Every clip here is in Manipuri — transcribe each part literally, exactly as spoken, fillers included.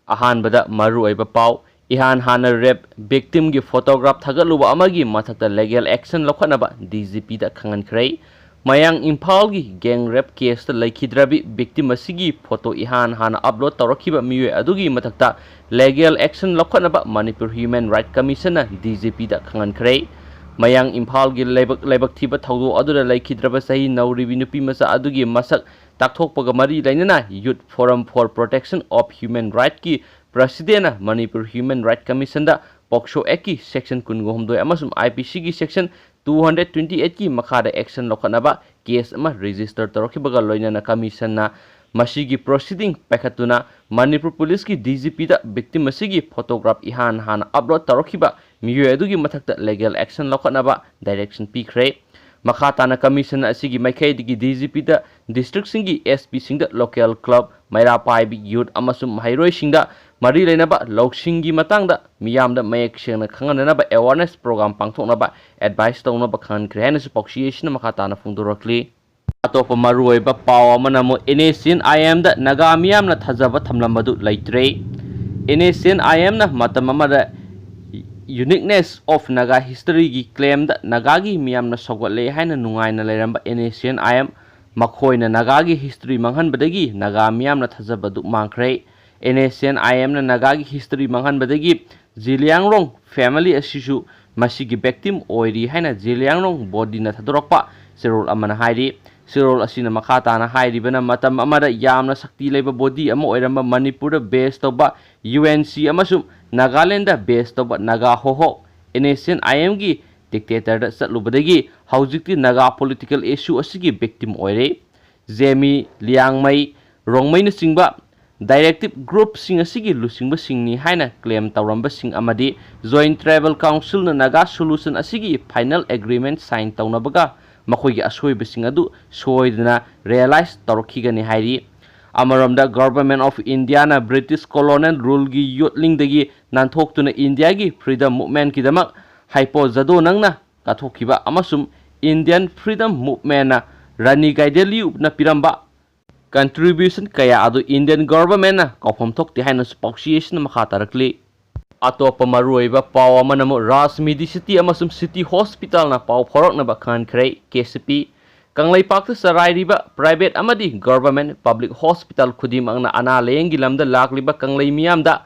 ꯑꯍꯥꯟꯕꯗ ꯃꯔꯨꯑꯣꯏꯕ ꯄꯥꯎ, ꯏꯍꯥꯟ ꯍꯥꯟꯅ ꯔꯦꯞ ꯚꯤꯛꯇꯤꯝꯒꯤ ꯐꯣꯇꯣꯒ꯭ꯔꯥꯐ ꯊꯥꯒꯠꯂꯨꯕ ꯑꯃꯒꯤ ꯃꯊꯛꯇ ꯂꯤꯒꯦꯜ ꯑꯦꯛꯁꯟ ꯂꯧꯈꯠꯅꯕ ꯗꯤ ꯖꯤ ꯄꯤꯗ ꯈꯪꯍꯟꯈ꯭ꯔꯦ꯫ ꯃꯌꯥꯡ ꯏꯝꯐꯥꯜꯒꯤ ꯒꯦꯡ ꯔꯦꯞ ꯀꯦꯁꯇ ꯂꯩꯈꯤꯗ꯭ꯔꯕꯤ ꯚꯤꯛꯇꯤꯝ ꯑꯁꯤꯒꯤ ꯐꯣꯇꯣ ꯏꯍꯥꯟ ꯍꯥꯟꯅ ꯑꯞꯂꯣꯗ ꯇꯧꯔꯛꯈꯤꯕ ꯃꯤꯑꯣꯏ ꯑꯗꯨꯒꯤ ꯃꯊꯛꯇ ꯂꯤꯒꯦꯜ ꯑꯦꯛꯁꯟ ꯂꯧꯈꯠꯅꯕ ꯃꯅꯤꯄꯨꯔ ꯍ꯭ꯌꯨꯃꯦꯟ ꯔꯥꯏꯠ ꯀꯃꯤꯁꯟꯅ ꯗꯤ ꯖꯤ ꯄꯤꯗ ꯈꯪꯍꯟꯈ꯭ꯔꯦ꯫ ꯃꯌꯥꯡ ꯏꯝꯐꯥꯜꯒꯤ ꯂꯥꯏꯕꯛ ꯂꯥꯏꯕꯛ ꯊꯤꯕ ꯊꯧꯗꯣꯛ ꯑꯗꯨꯗ ꯂꯩꯈꯤꯗ꯭ꯔꯕ ꯆꯍꯤ ꯅꯧꯔꯤꯕꯤ ꯅꯨꯄꯤ ꯃꯆꯥ ꯑꯗꯨꯒꯤ ꯃꯁꯛ ꯇꯥꯛꯊꯣꯛꯄꯒ ꯃꯔꯤ ꯂꯩꯅꯅ Youth Forum for Protection of Human Rightꯀꯤ ꯄ꯭ꯔꯁꯤꯗꯦꯟꯅ ꯃꯅꯤꯄꯨꯔ ꯍ꯭ꯌꯨꯃꯦꯟ ꯔꯥꯏꯠ ꯀꯃꯤꯁꯟꯗ ꯄꯣꯛꯁꯣ ꯑꯦꯛꯀꯤ ꯁꯦꯛꯁꯟ ꯀꯨꯟꯒ ꯍꯨꯝꯗꯣꯏ ꯑꯃꯁꯨꯡ ꯑꯥꯏ ꯄꯤ ꯁꯤꯒꯤ ꯁꯦꯛꯁꯟ ꯇꯨ ꯍꯟꯗ꯭ꯔꯦꯠ ꯇ꯭ꯋꯦꯟꯇꯤ ꯑꯩꯠꯀꯤ ꯃꯈꯥꯗ ꯑꯦꯛꯁꯟ ꯂꯧꯈꯠꯅꯕ ꯀꯦꯁ ꯑꯃ ꯔꯦꯖꯤꯁꯇꯔ ꯇꯧꯔꯛꯈꯤꯕꯒ ꯂꯣꯏꯅꯅ ꯀꯃꯤꯁꯟꯅ ꯃꯁꯤꯒꯤ ꯄ꯭ꯔꯣꯁꯤꯗꯤꯡ ꯄꯥꯏꯈꯠꯇꯨꯅ ꯃꯅꯤꯄꯨꯔ ꯄꯨꯂꯤꯁꯀꯤ ꯗꯤ ꯖꯤ ꯄꯤꯗ ꯚꯤꯛꯇꯤꯝ ꯑꯁꯤꯒꯤ ꯐꯣꯇꯣꯒ꯭ꯔꯥꯐ ꯏꯍꯥꯟ ꯍꯥꯟꯅ ꯑꯞꯂꯣꯗ ꯇꯧꯔꯛꯈꯤꯕ ꯃꯤꯑꯣꯏ ꯑꯗꯨꯒꯤ ꯃꯊꯛꯇ ꯂꯤꯒꯦꯜ ꯑꯦꯛꯁꯟ ꯂꯧꯈꯠꯅꯕ ꯗꯥꯏꯔꯦꯛꯁꯟ ꯄꯤꯈ꯭ꯔꯦ꯫ ꯃꯈꯥ ꯇꯥꯅ ꯀꯃꯤꯁꯟ ꯑꯁꯤꯒꯤ ꯃꯥꯏꯀꯩꯗꯒꯤ ꯗꯤ ꯖꯤ ꯄꯤꯗ ꯗꯤꯁꯇ꯭ꯔꯤꯛꯁꯤꯡꯒꯤ ꯑꯦꯁ ꯄꯤꯁꯤꯡꯗ ꯂꯣꯀꯦꯜ ꯀ꯭ꯂꯕ, ꯃꯩꯔꯥ ꯄꯥꯏꯕꯤ ꯌꯨꯠ ꯑꯃꯁꯨꯡ ꯃꯍꯩꯔꯣꯏꯁꯤꯡꯗ ꯃꯔꯤ ꯂꯩꯅꯕ ꯂꯧꯁꯤꯡꯒꯤ ꯃꯇꯥꯡꯗ ꯃꯤꯌꯥꯝꯗ ꯃꯌꯦꯛ ꯁꯦꯡꯅ ꯈꯪꯍꯟꯅꯅꯕ ꯑꯦꯋꯥꯔꯅꯦꯁ ꯄ꯭ꯔꯣꯒ꯭ꯔꯥꯝ ꯄꯥꯡꯊꯣꯛꯅꯕ ꯑꯦꯗꯚꯥꯏꯁ ꯇꯧꯅꯕ ꯈꯪꯍꯟꯈ꯭ꯔꯦ ꯍꯥꯏꯅꯁꯨ ꯄꯥꯎꯆꯦ ꯑꯁꯤꯅ ꯃꯈꯥ ꯇꯥꯅ ꯐꯣꯡꯗꯣꯔꯛꯂꯤ꯫ ꯑꯇꯣꯞꯄ ꯃꯔꯨꯑꯣꯏꯕ ꯄꯥꯎ ꯑꯃꯅ ꯑꯃꯨꯛ ꯑꯦꯟ ꯑꯦꯁ ꯁꯤ ꯑꯦꯟ ꯑꯥꯏ ꯑꯦꯝꯗ ꯅꯥꯒꯥ ꯃꯤꯌꯥꯝꯅ ꯊꯥꯖꯕ ꯊꯝꯂꯝꯕꯗꯨ ꯂꯩꯇ꯭ꯔꯦ꯫ And S C N I ꯑꯦꯝꯅ ꯃꯇꯝ ꯑꯃꯗ Uniqueness of Naga Historyꯒꯤ ꯀ꯭ꯂꯦꯝꯗ ꯅꯥꯒꯥꯒꯤ ꯃꯤꯌꯥꯝꯅ ꯁꯧꯒꯠꯂꯦ ꯍꯥꯏꯅ ꯅꯨꯡꯉꯥꯏꯅ ꯂꯩꯔꯝꯕ and S C N I M ꯃꯈꯣꯏꯅ ꯅꯥꯒꯥꯒꯤ ꯍꯤꯁꯇ꯭ꯔꯤ ꯃꯥꯡꯍꯟꯕꯗꯒꯤ ꯅꯥꯒꯥ ꯃꯤꯌꯥꯝꯅ ꯊꯥꯖꯕꯗꯨ ꯃꯥꯡꯈ꯭ꯔꯦ꯫ N S C N I ꯑꯦꯝꯅ ꯅꯥꯒꯥꯒꯤ ꯍꯤꯁꯇ꯭ꯔꯤ ꯃꯥꯡꯍꯟꯕꯗꯒꯤ ꯖꯤꯂꯤꯌꯥꯡꯔꯣꯡ ꯐꯦꯃꯤꯂꯤ ꯑꯁꯤꯁꯨ ꯃꯁꯤꯒꯤ ꯚꯤꯛꯇꯤꯝ ꯑꯣꯏꯔꯤ ꯍꯥꯏꯅ ꯖꯤꯂꯤꯌꯥꯡꯔꯣꯡ ꯕꯣꯗꯤꯅ ꯊꯥꯗꯣꯔꯛꯄ ꯆꯦꯔꯣꯜ ꯑꯃꯅ ꯍꯥꯏꯔꯤ꯫ ꯆꯦꯔꯣꯜ ꯑꯁꯤꯅ ꯃꯈꯥ ꯇꯥꯅ ꯍꯥꯏꯔꯤꯕꯅ, ꯃꯇꯝ ꯑꯃꯗ ꯌꯥꯝꯅ ꯁꯛꯇꯤ ꯂꯩꯕ ꯕꯣꯗꯤ ꯑꯃ ꯑꯣꯏꯔꯝꯕ ꯃꯅꯤꯄꯨꯔꯗ ꯕꯦꯁ ꯇꯧꯕ ꯌꯨ ꯑꯦꯟ ꯁꯤ ꯑꯃꯁꯨꯡ ꯅꯥꯒꯥꯂꯦꯟꯗ ꯕꯦꯁ ꯇꯧꯕ Naga ꯍꯣꯍꯣꯛ and S C N ꯑꯥꯏ ꯑꯦꯝꯒꯤ ꯗꯤꯛꯇꯦꯇꯔꯗ ꯆꯠꯂꯨꯕꯗꯒꯤ ꯍꯧꯖꯤꯛꯇꯤ ꯅꯥꯒꯥ ꯄꯣꯂꯤꯇꯤꯀꯦꯜ ꯏꯁꯨ ꯑꯁꯤꯒꯤ ꯚꯤꯛꯇꯤꯝ ꯑꯣꯏꯔꯦ꯫ ꯖꯦꯃꯤ, ꯂꯤꯌꯥꯡꯃꯩ, ꯔꯣꯡꯃꯩꯅꯆꯤꯡꯕ ꯗꯥꯏꯔꯦꯛꯇꯤꯞ ꯒ꯭ꯔꯨꯞꯁꯤꯡ ꯑꯁꯤꯒꯤ ꯂꯨꯆꯤꯡꯕꯁꯤꯡꯅꯤ ꯍꯥꯏꯅ ꯀ꯭ꯂꯦꯝ ꯇꯧꯔꯝꯕꯁꯤꯡ ꯑꯃꯗꯤ ꯖꯣꯏꯟꯠ ꯇ꯭ꯔꯥꯏꯕꯦꯜ ꯀꯥꯎꯟꯁꯤꯜꯅ ꯅꯥꯒꯥ ꯁꯣꯂꯨꯁꯟ ꯑꯁꯤꯒꯤ ꯐꯥꯏꯅꯦꯜ ꯑꯦꯒ꯭ꯔꯤꯃꯦꯟꯠ ꯁꯥꯏꯟ ꯇꯧꯅꯕꯒ ꯃꯈꯣꯏꯒꯤ ꯑꯁꯣꯏꯕꯁꯤꯡ ꯑꯗꯨ ꯁꯣꯏꯗꯅ ꯔꯤꯌꯦꯂꯥꯏꯖ ꯇꯧꯔꯛꯈꯤꯒꯅꯤ ꯍꯥꯏꯔꯤ꯫ ꯑꯃꯔꯣꯝꯗ, government of Indian British colonel ꯔꯨꯜꯒꯤ ꯌꯣꯠꯂꯤꯡꯗꯒꯤ ꯅꯥꯟꯊꯣꯛꯇꯨꯅ ꯏꯟꯗꯤꯌꯥꯒꯤ ꯐ꯭ꯔꯤꯗꯝ ꯃꯨꯚꯃꯦꯟꯠꯀꯤꯗꯃꯛ ꯍꯥꯏꯄꯣ ꯖꯗꯣꯅꯪꯅ ꯀꯠꯊꯣꯛꯈꯤꯕ ꯑꯃꯁꯨꯡ ꯏꯟꯗꯤꯌꯟ ꯐ꯭ꯔꯤꯗꯝ ꯃꯨꯚꯃꯦꯟꯠꯅ ꯔꯥꯅꯤ ꯒꯥꯏꯗꯦꯟꯂꯤꯌꯨꯅ ꯄꯤꯔꯝꯕ contribution ꯀꯌꯥ ꯑꯗꯨ Indian governmentꯅ ꯀꯥꯎꯐꯝ ꯊꯣꯛꯇꯦ ꯍꯥꯏꯅꯁꯨ ꯄꯥꯎꯆꯦ ꯑꯁꯤꯅ ꯃꯈꯥ ꯇꯥꯔꯛꯂꯤ꯫ ꯑꯇꯣꯞꯄ ꯃꯔꯨꯑꯣꯏꯕ ꯄꯥꯎ ꯑꯃꯅ ꯑꯃꯨꯛ ꯔꯥꯖ ꯃꯦꯗꯤꯁꯤꯇꯤ ꯑꯃꯁꯨꯡ ꯁꯤꯇꯤ ꯍꯣꯁꯄꯤꯇꯥꯜꯅ ꯄꯥꯎ ꯐꯥꯎꯔꯛꯅꯕ ꯈꯪꯍꯟꯈ꯭ꯔꯦ꯫ ꯀꯦ ꯁꯤ ꯄꯤ, ꯀꯪꯂꯩꯄꯥꯛꯇ ꯆꯂꯥꯏꯔꯤꯕ private ꯑꯃꯗꯤ government public hospital ꯈꯨꯗꯤꯡꯃꯛꯅ ꯑꯅꯥ ꯂꯥꯌꯦꯡꯒꯤ ꯂꯝꯗ ꯂꯥꯛꯂꯤꯕ ꯀꯪꯂꯩ ꯃꯤꯌꯥꯝꯗ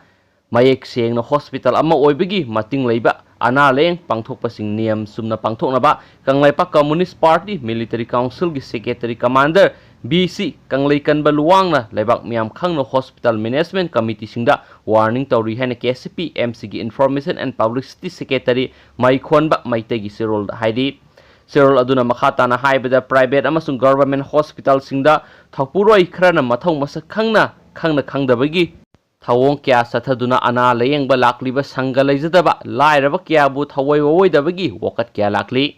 ꯃꯌꯦꯛ ꯁꯦꯡꯅ ꯍꯣꯁꯄꯤꯇꯥꯜ ꯑꯃ ꯑꯣꯏꯕꯒꯤ ꯃꯇꯤꯡ ꯂꯩꯕ ꯑꯅꯥ ꯂꯥꯌꯦꯡ ꯄꯥꯡꯊꯣꯛꯄꯁꯤꯡ ꯅꯤꯌꯝ ꯆꯨꯝꯅ ꯄꯥꯡꯊꯣꯛꯅꯕ ꯀꯪꯂꯩꯄꯥꯛ Communist Party Military Councilꯒꯤ Secretary Commander ꯕꯤ ꯁꯤ ꯀꯪꯂꯩꯀꯟꯕ ꯂꯨꯋꯥꯡꯅ ꯂꯩꯕꯥꯛ ꯃꯤꯌꯥꯝ ꯈꯪꯅ hospital management committeeꯁꯤꯡꯗ warning ꯇꯧꯔꯤ ꯍꯥꯏꯅ ꯀꯦ ꯁꯤ ꯄꯤ ꯑꯦꯝ ꯁꯤꯒꯤ Information and Publicity Secretary ꯃꯩꯈꯣꯟꯕ ꯃꯩꯇꯩꯒꯤ ꯆꯦꯔꯣꯜꯗ ꯍꯥꯏꯔꯤ꯫ ꯆꯦꯔꯣꯜ ꯑꯗꯨꯅ ꯃꯈꯥ ꯇꯥꯅ ꯍꯥꯏꯕꯗ, private ꯑꯃꯁꯨꯡ government hospitalꯁꯤꯡꯗ ꯊꯧꯄꯨꯔꯣꯏ ꯈꯔꯅ ꯃꯊꯧ ꯃꯁꯛ ꯈꯪꯅ ꯈꯪꯅ ꯈꯪꯗꯕꯒꯤ ꯊꯧꯑꯣꯡ ꯀꯌꯥ ꯆꯠꯊꯗꯨꯅ ꯑꯅꯥ ꯂꯥꯌꯦꯡꯕ ꯂꯥꯛꯂꯤꯕ ꯁꯪꯒ ꯂꯩꯖꯗꯕ ꯂꯥꯏꯔꯕ ꯀꯌꯥꯕꯨ ꯊꯑꯣꯏ ꯋꯥꯑꯣꯏꯗꯕꯒꯤ ꯋꯥꯀꯠ ꯀꯌꯥ ꯂꯥꯛꯂꯤ꯫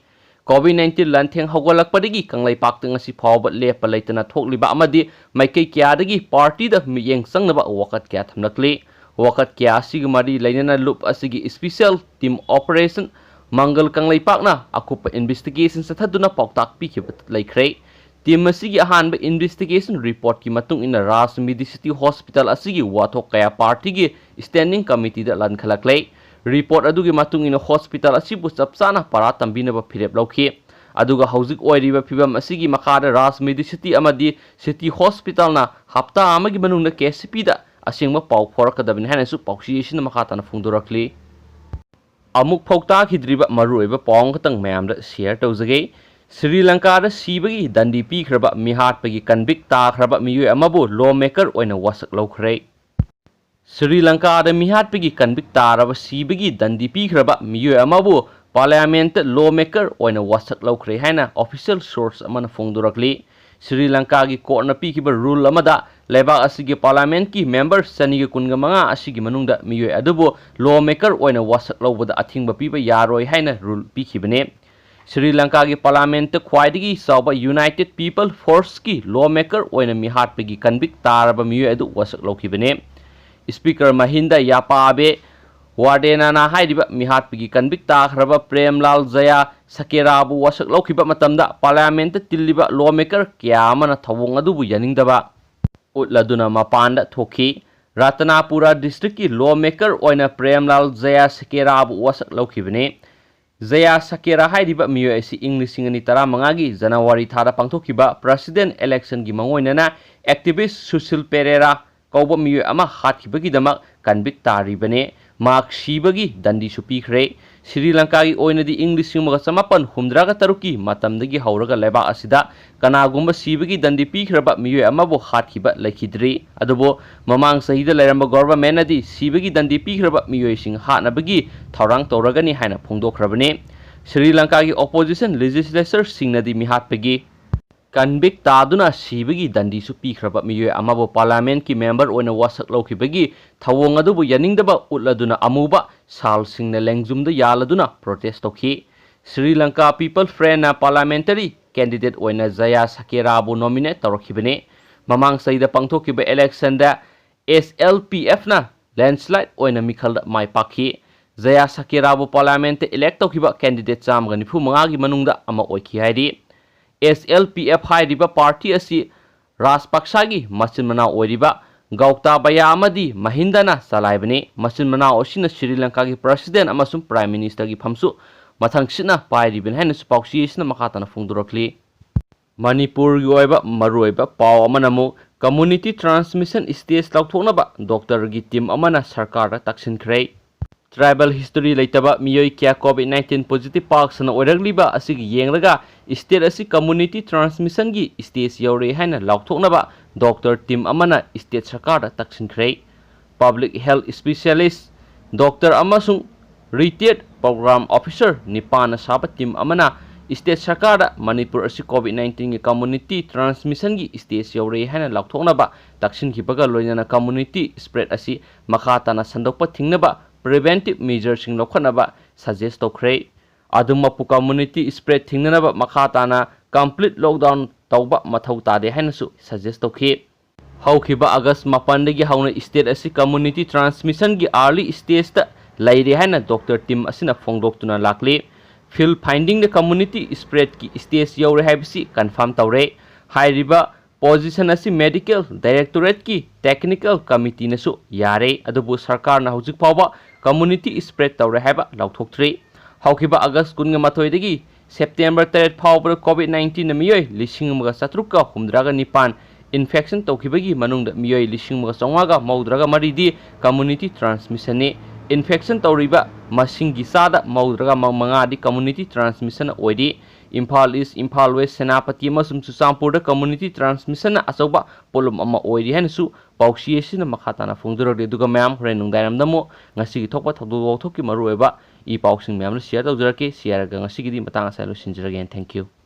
COVID nineteen ꯂꯥꯟꯊꯦꯡ ꯍꯧꯒꯠꯂꯛꯄꯗꯒꯤ ꯀꯪꯂꯩꯄꯥꯛꯇ ꯉꯁꯤ ꯐꯥꯎꯕ ꯂꯦꯞꯄ ꯂꯩꯇꯅ ꯊꯣꯛꯂꯤꯕ ꯑꯃꯗꯤ ꯃꯥꯏꯀꯩ ꯀꯌꯥꯗꯒꯤ partyꯗ ꯃꯤꯠꯌꯦꯡ ꯆꯪꯅꯕ ꯋꯥꯀꯠ ꯀꯌꯥ ꯊꯝꯂꯛꯂꯤ꯫ ꯋꯥꯀꯠ ꯀꯌꯥ ꯑꯁꯤꯒ ꯃꯔꯤ ꯂꯩꯅꯅ ꯂꯨꯞ ꯑꯁꯤꯒꯤ special team operation ꯃꯪꯒꯜ ꯀꯪꯂꯩꯄꯥꯛꯅ ꯑꯀꯨꯞꯄ investigation ꯆꯠꯊꯗꯨꯅ ꯄꯥꯎꯇꯥꯛ ꯄꯤꯈꯤꯕ ꯂꯩꯈ꯭ꯔꯦ꯫ Team ꯑꯁꯤꯒꯤ ꯑꯍꯥꯟꯕ investigation reportꯀꯤ ꯃꯇꯨꯡ ꯏꯟꯅ ꯔꯥꯖ ꯃꯦꯗꯤꯁꯤꯇꯤ ꯍꯣꯁꯄꯤꯇꯥꯜ ꯑꯁꯤꯒꯤ ꯋꯥꯊꯣꯛ ꯀꯌꯥ partyꯒꯤ standing committeeꯗ ꯂꯟꯈꯠꯂꯛꯂꯦ꯫ Report ꯑꯗꯨꯒꯤ ꯃꯇꯨꯡ ꯏꯟꯅ ꯍꯣꯁꯄꯤꯇꯥꯜ ꯑꯁꯤꯕꯨ ꯆꯞ ꯆꯥꯅ ꯄꯔꯥ ꯇꯝꯕꯤꯅꯕ ꯐꯤꯔꯦꯞ ꯂꯧꯈꯤ꯫ ꯑꯗꯨꯒ ꯍꯧꯖꯤꯛ ꯑꯣꯏꯔꯤꯕ ꯐꯤꯕꯝ ꯑꯁꯤꯒꯤ ꯃꯈꯥꯗ ꯔꯥꯖ ꯃꯦꯗꯤꯁꯤꯇꯤ ꯑꯃꯗꯤ ꯁꯤꯇꯤ ꯍꯣꯁꯄꯤꯇꯥꯜꯅ ꯍꯞꯇꯥ ꯑꯃꯒꯤ ꯃꯅꯨꯡꯗ ꯀꯦ ꯁꯤ ꯄꯤꯗ ꯑꯁꯦꯡꯕ ꯄꯥꯎ ꯐꯥꯎꯔꯛꯀꯗꯕꯅꯤ ꯍꯥꯏꯅꯁꯨ ꯄꯥꯎꯆꯦ ꯑꯁꯤꯅ ꯃꯈꯥ ꯇꯥꯅ ꯐꯣꯡꯗꯣꯔꯛꯂꯤ꯫ ꯑꯃꯨꯛ ꯐꯥꯎ ꯇꯥꯈꯤꯗ꯭ꯔꯤꯕ ꯃꯔꯨꯑꯣꯏꯕ ꯄꯥꯎ ꯑꯃꯈꯛꯇꯪ ꯃꯌꯥꯝꯗ share ꯇꯧꯖꯒꯦ꯫ ꯁ꯭ꯔꯤ ꯂꯪꯀꯥꯗ ꯁꯤꯕꯒꯤ ꯗꯟꯗꯤ ꯄꯤꯈ꯭ꯔꯕ ꯃꯤꯍꯥꯠꯄꯒꯤ convict ꯇꯥꯈ꯭ꯔꯕ ꯃꯤꯑꯣꯏ ꯑꯃꯕꯨ lawmaker ꯑꯣꯏꯅ ꯋꯥꯁꯛ ꯂꯧꯈ꯭ꯔꯦ꯫ ꯁ꯭ꯔꯤ ꯂꯪꯀꯥꯗ ꯃꯤꯍꯥꯠꯄꯒꯤ convict ꯇꯥꯔꯕ ꯁꯤꯕꯒꯤ ꯗꯟꯗꯤ ꯄꯤꯈ꯭ꯔꯕ ꯃꯤꯑꯣꯏ ꯑꯃꯕꯨ parliamentꯇ lawmaker ꯑꯣꯏꯅ ꯋꯥꯁꯛ ꯂꯧꯈ꯭ꯔꯦ ꯍꯥꯏꯅ official source ꯑꯃꯅ ꯐꯣꯡꯗꯣꯔꯛꯂꯤ꯫ ꯁ꯭ꯔꯤ ꯂꯪꯀꯥꯒꯤ courtꯅ ꯄꯤꯈꯤꯕ rule ꯑꯃꯗ ꯂꯩꯕꯥꯛ ꯑꯁꯤꯒꯤ parliamentꯀꯤ member ꯆꯅꯤꯒ ꯀꯨꯟꯒ ꯃꯉꯥ ꯑꯁꯤꯒꯤ ꯃꯅꯨꯡꯗ ꯃꯤꯑꯣꯏ ꯑꯗꯨꯕꯨ lawmaker ꯑꯣꯏꯅ ꯋꯥꯁꯛ ꯂꯧꯕꯗ ꯑꯊꯤꯡꯕ ꯄꯤꯕ ꯌꯥꯔꯣꯏ ꯍꯥꯏꯅ rule ꯄꯤꯈꯤꯕꯅꯤ꯫ ꯁ꯭ꯔꯤ ꯂꯪꯀꯥꯒꯤ parliamentꯇ ꯈ꯭ꯋꯥꯏꯗꯒꯤ ꯆꯥꯎꯕ United People Forceꯀꯤ lawmaker ꯑꯣꯏꯅ ꯃꯤꯍꯥꯠꯄꯒꯤ convict ꯇꯥꯔꯕ ꯃꯤꯑꯣꯏ ꯑꯗꯨ ꯋꯥꯁꯛ ꯂꯧꯈꯤꯕꯅꯤ꯫ Speaker ꯃꯍꯤꯟꯗ ꯌꯥꯄꯥꯕꯦ ꯋꯥꯔꯗꯦꯅꯥꯅꯥ ꯍꯥꯏꯔꯤꯕ ꯃꯤꯍꯥꯠꯄꯒꯤ ꯀꯟꯚꯤꯛ ꯇꯥꯈ꯭ꯔꯕ ꯄ꯭ꯔꯦꯝꯂꯥꯜ ꯖꯌꯥ ꯁꯀꯦꯔꯥꯕꯨ ꯋꯥꯁꯛ ꯂꯧꯈꯤꯕ ꯃꯇꯝꯗ ꯄꯥꯔꯂꯤꯌꯥꯃꯦꯟꯠꯇ ꯇꯤꯜꯂꯤꯕ ꯂꯣ ꯃꯦꯀꯔ ꯀꯌꯥ ꯑꯃꯅ ꯊꯧꯑꯣꯡ ꯑꯗꯨꯕꯨ ꯌꯥꯅꯤꯡꯗꯕ ꯎꯠꯂꯗꯨꯅ ꯃꯄꯥꯟꯗ ꯊꯣꯛꯈꯤ꯫ ꯔꯇꯅꯥꯄꯨꯔꯥ ꯗꯤꯁꯇ꯭ꯔꯤꯛꯀꯤ ꯂꯣ ꯃꯦꯀꯔ ꯑꯣꯏꯅ ꯄ꯭ꯔꯦꯝꯂꯥꯜ ꯖꯌꯥ ꯁꯀꯦꯔꯥꯕꯨ ꯋꯥꯁꯛ ꯂꯧꯈꯤꯕꯅꯤ꯫ ꯖꯌꯥ ꯁꯀꯦꯔꯥ ꯍꯥꯏꯔꯤꯕ ꯃꯤꯑꯣꯏ ꯑꯁꯤ ꯏꯪ ꯂꯤꯁꯤꯡ ꯑꯅꯤ ꯇꯔꯥꯃꯉꯥꯒꯤ ꯖꯅꯋꯥꯔꯤ ꯊꯥꯗ ꯄꯥꯡꯊꯣꯛꯈꯤꯕ ꯄ꯭ꯔꯁꯤꯗꯦꯟ ꯏꯂꯦꯛꯁꯟꯒꯤ ꯃꯉꯣꯏꯅꯅ ꯑꯦꯛꯇꯤꯚꯤꯁ꯭ꯠ ꯁꯨꯁꯤꯜ ꯄꯦꯔꯦꯔꯥ ꯀꯧꯕ ꯃꯤꯑꯣꯏ ꯑꯃ ꯍꯥꯠꯈꯤꯕꯒꯤꯗꯃꯛ ꯀꯟꯚꯤꯛ ꯇꯥꯔꯤꯕꯅꯤ꯫ ꯃꯍꯥꯛ ꯁꯤꯕꯒꯤ ꯗꯟꯗꯤꯁꯨ ꯄꯤꯈ꯭ꯔꯦ꯫ ꯁ꯭ꯔꯤ ꯂꯪꯀꯥꯒꯤ ꯑꯣꯏꯅꯗꯤ ꯏꯪ ꯂꯤꯁꯤꯡ ꯑꯃꯒ ꯆꯃꯥꯄꯟ ꯍꯨꯝꯗ꯭ꯔꯥꯒ ꯇꯔꯨꯛꯀꯤ ꯃꯇꯝꯗꯒꯤ ꯍꯧꯔꯒ ꯂꯩꯕꯥꯛ ꯑꯁꯤꯗ ꯀꯅꯥꯒꯨꯝꯕ ꯁꯤꯕꯒꯤ ꯗꯟꯗꯤ ꯄꯤꯈ꯭ꯔꯕ ꯃꯤꯑꯣꯏ ꯑꯃꯕꯨ ꯍꯥꯠꯈꯤꯕ ꯂꯩꯈꯤꯗ꯭ꯔꯤ꯫ ꯑꯗꯨꯕꯨ ꯃꯃꯥꯡ ꯆꯍꯤꯗ ꯂꯩꯔꯝꯕ ꯒꯣꯚꯔꯟꯃꯦꯟꯠꯅꯗꯤ ꯁꯤꯕꯒꯤ ꯗꯟꯗꯤ ꯄꯤꯈ꯭ꯔꯕ ꯃꯤꯑꯣꯏꯁꯤꯡ ꯍꯥꯠꯅꯕꯒꯤ ꯊꯧꯔꯥꯡ ꯇꯧꯔꯒꯅꯤ ꯍꯥꯏꯅ ꯐꯣꯡꯗꯣꯛꯈ꯭ꯔꯕꯅꯤ꯫ ꯁ꯭ꯔꯤ ꯂꯪꯀꯥꯒꯤ ꯑꯣꯄꯣꯖꯤꯁꯟ ꯂꯦꯖꯤꯁꯂꯦꯆꯔꯁꯤꯡꯅꯗꯤ ꯃꯤꯍꯥꯠꯄꯒꯤ ꯀꯟꯚꯤꯛ ꯇꯥꯗꯨꯅ ꯁꯤꯕꯒꯤ ꯗꯟꯗꯤꯁꯨ ꯄꯤꯈ꯭ꯔꯕ ꯃꯤꯑꯣꯏ ꯑꯃꯕꯨ ꯄꯥꯔꯂꯤꯌꯥꯃꯦꯟꯠꯀꯤ ꯃꯦꯝꯕꯔ ꯑꯣꯏꯅ ꯋꯥꯁꯛ ꯂꯧꯈꯤꯕꯒꯤ ꯊꯧꯑꯣꯡ ꯑꯗꯨꯕꯨ ꯌꯥꯅꯤꯡꯗꯕ ꯎꯠꯂꯗꯨꯅ ꯑꯃꯨꯕ ꯁꯥꯜꯁꯤꯡꯅ ꯂꯦꯡꯖꯨꯝꯗ ꯌꯥꯜꯂꯗꯨꯅ ꯄ꯭ꯔꯣꯇꯦꯁ꯭ꯠ ꯇꯧꯈꯤ꯫ ꯁ꯭ꯔꯤ ꯂꯪꯀꯥ ꯄꯤꯄꯜ ꯐ꯭ꯔꯟꯠꯅ ꯄꯥꯔꯂꯤꯌꯥꯃꯦꯟꯇꯔꯤ ꯀꯦꯟꯗꯤꯗꯦꯠ ꯑꯣꯏꯅ ꯖꯌꯥ ꯁꯀꯦꯔꯥꯕꯨ ꯅꯣꯃꯤꯅꯦꯠ ꯇꯧꯔꯛꯈꯤꯕꯅꯤ꯫ ꯃꯃꯥꯡ ꯆꯍꯤꯗ ꯄꯥꯡꯊꯣꯛꯈꯤꯕ ꯏꯂꯦꯛꯁꯟꯗ ꯑꯦꯁ ꯑꯦꯜ ꯄꯤ ꯑꯦꯐꯅ ꯂꯦꯟꯗꯁ꯭ꯂꯥꯏꯗ ꯑꯣꯏꯅ ꯃꯤꯈꯜꯗ ꯃꯥꯏ ꯄꯥꯛꯈꯤ꯫ ꯖꯌꯥ ꯁꯀꯦꯔꯥꯕꯨ ꯄꯥꯔꯂꯤꯌꯥꯃꯦꯟꯠꯇ ꯏꯂꯦꯛ ꯇꯧꯈꯤꯕ ꯀꯦꯟꯗꯤꯗꯦꯠ ꯆꯥꯝꯃꯒ ꯅꯤꯐꯨ ꯃꯉꯥꯒꯤ ꯃꯅꯨꯡꯗ ꯑꯃ ꯑꯣꯏꯈꯤ ꯍꯥꯏꯔꯤ꯫ ꯑꯦꯁ ꯑꯦꯜ ꯄꯤ ꯑꯦꯐ ꯍꯥꯏꯔꯤꯕ ꯄꯥꯔꯇꯤ ꯑꯁꯤ ꯔꯥꯖꯄꯛꯁꯥꯒꯤ ꯃꯆꯤꯟ ꯃꯅꯥꯎ ꯑꯣꯏꯔꯤꯕ ꯒꯧꯇꯥꯕꯌꯥ ꯑꯃꯗꯤ ꯃꯍꯤꯟꯗꯅ ꯆꯂꯥꯏꯕꯅꯤ꯫ ꯃꯆꯤꯟ ꯃꯅꯥꯎ ꯑꯁꯤꯅ ꯁ꯭ꯔꯤ ꯂꯪꯀꯥꯒꯤ ꯄ꯭ꯔꯁꯤꯗꯦꯟ ꯑꯃꯁꯨꯡ ꯄ꯭ꯔꯥꯏꯝ ꯃꯤꯅꯤꯁꯇꯔꯒꯤ ꯐꯝꯁꯨ ꯃꯊꯪꯁꯤꯠꯅ ꯄꯥꯏꯔꯤꯕꯅꯤ ꯍꯥꯏꯅꯁꯨ ꯄꯥꯎꯆꯦ ꯑꯁꯤꯅ ꯃꯈꯥ ꯇꯥꯅ ꯐꯣꯡꯗꯣꯔꯛꯂꯤ꯫ ꯃꯅꯤꯄꯨꯔꯒꯤ ꯑꯣꯏꯕ ꯃꯔꯨꯑꯣꯏꯕ ꯄꯥꯎ ꯑꯃꯅ ꯑꯃꯨꯛ ꯀꯝꯃ꯭ꯌꯨꯅꯤꯇꯤ ꯇ꯭ꯔꯥꯟꯁꯃꯤꯁꯟ ꯁ꯭ꯇꯦꯖ ꯂꯥꯎꯊꯣꯛꯅꯕ ꯗꯣꯛꯇꯔꯒꯤ ꯇꯤꯝ ꯑꯃꯅ ꯁꯔꯀꯥꯔꯗ ꯇꯛꯁꯤꯟꯈ꯭ꯔꯦ꯫ ꯇ꯭ꯔꯥꯏꯕꯦꯜ ꯍꯤꯁꯇꯣꯔꯤ ꯂꯩꯇꯕ ꯃꯤꯑꯣꯏ ꯀꯌꯥ ꯀꯣꯚꯤꯗ ꯅꯥꯏꯟꯇꯤꯟ ꯄꯣꯖꯤꯇꯤꯚ ꯄꯥꯛ ꯁꯟꯅ ꯑꯣꯏꯔꯛꯂꯤꯕ ꯑꯁꯤꯒꯤ ꯌꯦꯡꯂꯒ ꯁ꯭ꯇꯦꯠ ꯑꯁꯤ ꯀꯝꯃ꯭ꯌꯨꯅꯤꯇꯤ ꯇ꯭ꯔꯥꯟꯁꯃꯤꯁꯟꯒꯤ ꯁ꯭ꯇꯦꯖ ꯌꯧꯔꯦ ꯍꯥꯏꯅ ꯂꯥꯎꯊꯣꯛꯅꯕ ꯗꯣꯛꯇꯔ ꯇꯤꯝ ꯑꯃꯅ ꯁ꯭ꯇꯦꯠ ꯁꯔꯀꯥꯔꯗ ꯇꯛꯁꯤꯟꯈ꯭ꯔꯦ꯫ ꯄꯕ꯭ꯂꯤꯛ ꯍꯦꯜꯊ ꯁ꯭ꯄꯦꯁꯤꯌꯦꯂꯤꯁ꯭ꯠ ꯗꯣꯛꯇꯔ ꯑꯃꯁꯨꯡ ꯔꯤꯇꯦꯠ ꯄ꯭ꯔꯣꯒ꯭ꯔꯥꯝ ꯑꯣꯐꯤꯁꯔ ꯅꯤꯄꯥꯟꯅ ꯁꯥꯕ ꯇꯤꯝ ꯑꯃꯅ ꯁ꯭ꯇꯦꯠ ꯁꯔꯀꯥꯔꯗ ꯃꯅꯤꯄꯨꯔ ꯑꯁꯤ ꯀꯣꯚꯤꯗ ꯅꯥꯏꯟꯇꯤꯟꯒꯤ ꯀꯝꯃ꯭ꯌꯨꯅꯤꯇꯤ ꯇ꯭ꯔꯥꯟꯁꯃꯤꯁꯟꯒꯤ ꯁ꯭ꯇꯦꯖ ꯌꯧꯔꯦ ꯍꯥꯏꯅ ꯂꯥꯎꯊꯣꯛꯅꯕ ꯇꯛꯁꯤꯟꯈꯤꯕꯒ ꯂꯣꯏꯅꯅ ꯀꯝꯃ꯭ꯌꯨꯅꯤꯇꯤ ꯁ꯭ꯄ꯭ꯔꯦꯗ ꯑꯁꯤ ꯃꯈꯥ ꯇꯥꯅ ꯁꯟꯗꯣꯛꯄ ꯊꯤꯡꯅꯕ ꯄ꯭ꯔꯤꯚꯦꯟꯇꯤꯚ ꯃꯦꯖꯔꯁꯤꯡ ꯂꯧꯈꯠꯅꯕ ꯁꯖꯦꯁ꯭ꯠ ꯇꯧꯈ꯭ꯔꯦ꯫ ꯑꯗꯨꯃꯛꯄꯨ ꯀꯝꯃ꯭ꯌꯨꯅꯤꯇꯤ ꯁ꯭ꯄ꯭ꯔꯦꯗ ꯊꯤꯡꯅꯅꯕ ꯃꯈꯥ ꯇꯥꯅ ꯀꯝꯄ꯭ꯂꯤꯠ ꯂꯣꯛꯗꯥꯎꯟ ꯇꯧꯕ ꯃꯊꯧ ꯇꯥꯗꯦ ꯍꯥꯏꯅꯁꯨ ꯁꯖꯦꯁ꯭ꯠ ꯇꯧꯈꯤ꯫ ꯍꯧꯈꯤꯕ ꯑꯥꯒꯁ꯭ꯠ ꯃꯥꯄꯟꯗꯒꯤ ꯍꯧꯅ ꯁ꯭ꯇꯦꯠ ꯑꯁꯤ ꯀꯝꯃ꯭ꯌꯨꯅꯤꯇꯤ ꯇ꯭ꯔꯥꯟꯁꯃꯤꯁꯟꯒꯤ ꯑꯥꯔꯂꯤ ꯁ꯭ꯇꯦꯖꯇ ꯂꯩꯔꯦ ꯍꯥꯏꯅ ꯗꯣꯛꯇꯔ ꯇꯤꯝ ꯑꯁꯤꯅ ꯐꯣꯡꯗꯣꯛꯇꯨꯅ ꯂꯥꯛꯂꯤ꯫ Field finding ꯗ community spread ꯀꯤ stage ꯌꯧꯔꯦ ꯍꯥꯏꯕꯁꯤ confirm ꯇꯧꯔꯦ꯫ ꯍꯥꯏꯔꯤꯕ position ꯑꯁꯤ medical directorate ꯀꯤ technical committee ꯅꯁꯨ ꯌꯥꯔꯦ, ꯑꯗꯨꯕꯨ ꯁꯔꯀꯥꯔꯅ ꯍꯧꯖꯤꯛ ꯐꯥꯎꯕ community spread ꯇꯧꯔꯦ ꯍꯥꯏꯕ ꯂꯥꯎꯊꯣꯛꯇ꯭ꯔꯤ꯫ ꯍꯧꯈꯤꯕ August ꯀꯨꯟꯃꯥꯊꯣꯏꯗꯒꯤ September ꯇꯔꯦꯠ ꯐꯥꯎꯕꯗ COVID nineteen ꯅ ꯃꯤꯑꯣꯏ ꯂꯤꯁꯤꯡ ꯑꯃꯒ ꯆꯥꯇ꯭ꯔꯨꯛꯀ ꯍꯨꯝꯗ꯭ꯔꯥꯒ ꯅꯤꯄꯥꯟ infection ꯇꯧꯈꯤꯕꯒꯤ ꯃꯅꯨꯡꯗ ꯃꯤꯑꯣꯏ ꯂꯤꯁꯤꯡ ꯑꯃꯒ ꯆꯥꯝꯃꯉꯥꯒ ꯃꯧꯗ꯭ꯔꯥꯒ ꯃꯔꯤꯗꯤ community transmission ꯅꯤ꯫ Infection ꯇꯧꯔꯤꯕ ꯃꯁꯤꯡꯒꯤ ꯆꯥꯗ ꯃꯧꯗ꯭ꯔꯥꯒ ꯃꯉꯥꯗꯤ community transmission ꯑꯣꯏꯔꯤ꯫ ꯏꯝꯐꯥꯜ ꯏꯁ, ꯏꯝꯐꯥꯜ ꯋꯦꯁ, ꯁꯦꯅꯥꯄꯇꯤ ꯑꯃꯁꯨꯡ ꯆꯨꯔꯆꯥꯟꯄꯨꯔꯗ community transmission ꯅ ꯑꯆꯧꯕ ꯄꯣꯠꯂꯨꯝ ꯑꯃ ꯑꯣꯏꯔꯤ ꯍꯥꯏꯅꯁꯨ ꯄꯥꯎꯆꯦ ꯑꯁꯤꯅ ꯃꯈꯥ ꯇꯥꯅ ꯐꯣꯡꯗꯣꯔꯛꯂꯤ꯫ ꯑꯗꯨꯒ ꯃꯌꯥꯝ, ꯍꯣꯔꯦꯟ ꯅꯨꯡꯗꯥꯡꯋꯥꯏꯔꯝꯗ ꯑꯃꯨꯛ ꯉꯁꯤꯒꯤ ꯊꯣꯛꯄ ꯊꯧꯗꯣꯛ ꯋꯥꯊꯣꯛꯀꯤ ꯃꯔꯨꯑꯣꯏꯕ ꯏ ꯄꯥꯎꯁꯤꯡ ꯃꯌꯥꯝꯗꯨ share ꯇꯧꯖꯔꯛꯀꯦ꯫ ꯁꯤ ꯍꯥꯏꯔꯒ ꯉꯁꯤꯒꯤꯗꯤ ꯃꯇꯥꯡ ꯑꯁꯤꯗ ꯂꯣꯏꯁꯤꯟꯖꯔꯒꯦ꯫ Thank you꯫